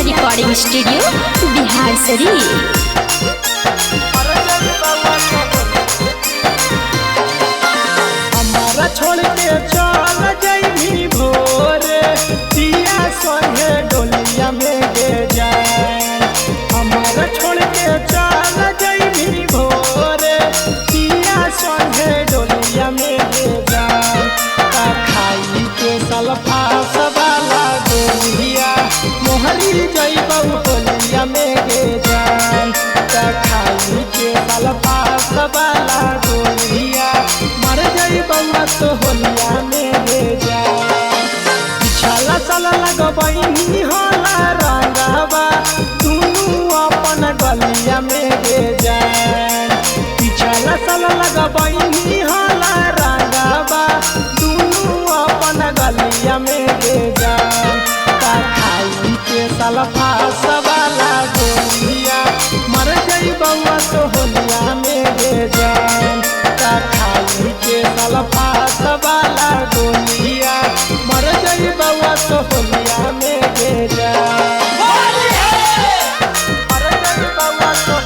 Recording studio Bihar Sharif. हमारा छोड़ के चल जइबी भोरे, पिया संगे डोलिया में गे जाए। हमारा छोड़ के चल जइबी भोरे, पिया संगे डोलिया में गे जाए। का खाई के सल्फा सवाला गोलिया, मोहरी जइबौ होलिया में गे जाए। का खाई के सल्फा सवाला गोलिया, मर जइबौ तो होलिया में गे जाए। पिछला साल लगबैनी होला रंगवा, दुनू अपन गलिया में गे जाए। पिछला साल लगबैनी होला रंगवा, दुनू अपन गलिया में गे जाए। का खाई के सल्फा सवाला गोलिया, मर जइबौ तो होलिया में गे जाए। का खाई के सल्फा सवाला गोलिया, मर जइबौ तो होलिया में गे जाए। मर जइबौ तो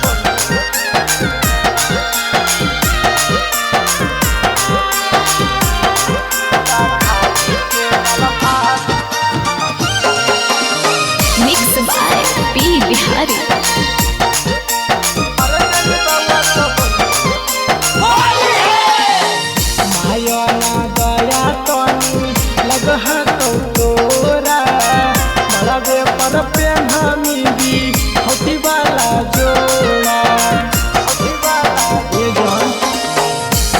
मिक्स बाय पी बिहारी। मायना दया तनी लगह तो तोरा, मरबे पर पेन्हमी भी होती वाला जोड़ा। ए जान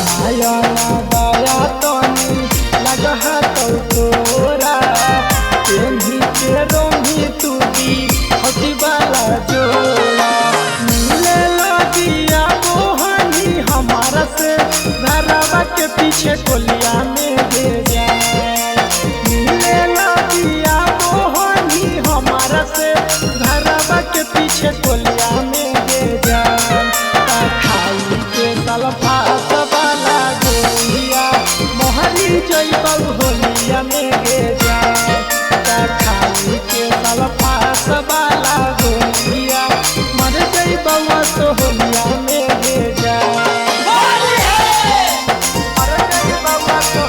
मायना दया तनी लगह तो तोरा, पेन्ही के रोमी तू भी होती वाला जोड़ा। मिले लगिया बोहनी हमारा से, घरवा के पीछे कोलिया में गे जाए। मिले लगिया बोहनी हमारा से, घरवा के पीछे कोलिया में गे जाए। का खाई के सल्फा सवाला गोलिया, मोहरी जइबौ होलिया में गे जाए। का खाई के सल्फा सवाला गोलिया, मर जइबौ तो होलिया में गे जाए। मर जइबौ तो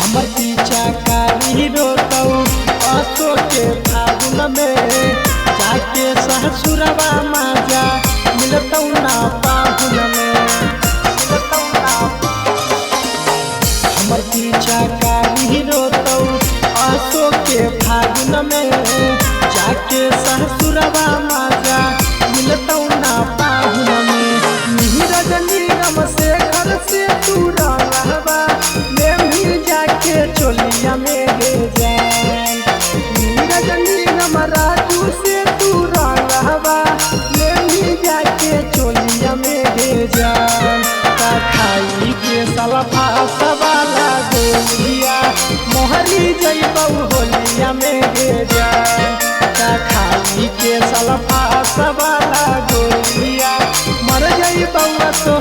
हमर पीछा कारी रोतौ असो के फागुन में, जाके ससुरवा माजा मिलतौ ना पाहुन में। मिलतौ ना हमर पीछा कारी रोतौ असो के फागुन में, जाके ससुरवा माजा मिलतौ ना पाहुन में। नीरज निगम से घर से तू रहबा, जाके चोलिया में गे जाए। नीरज निगम राजू से तू रहबा, लेमी जाके चोलिया में गे जाए। का खाई के सल्फा सवाला गोलिया, मोहरी जइबौ होलिया में गे जाए। का खाई के सल्फा सवाला गोलिया, मर जइबौ तो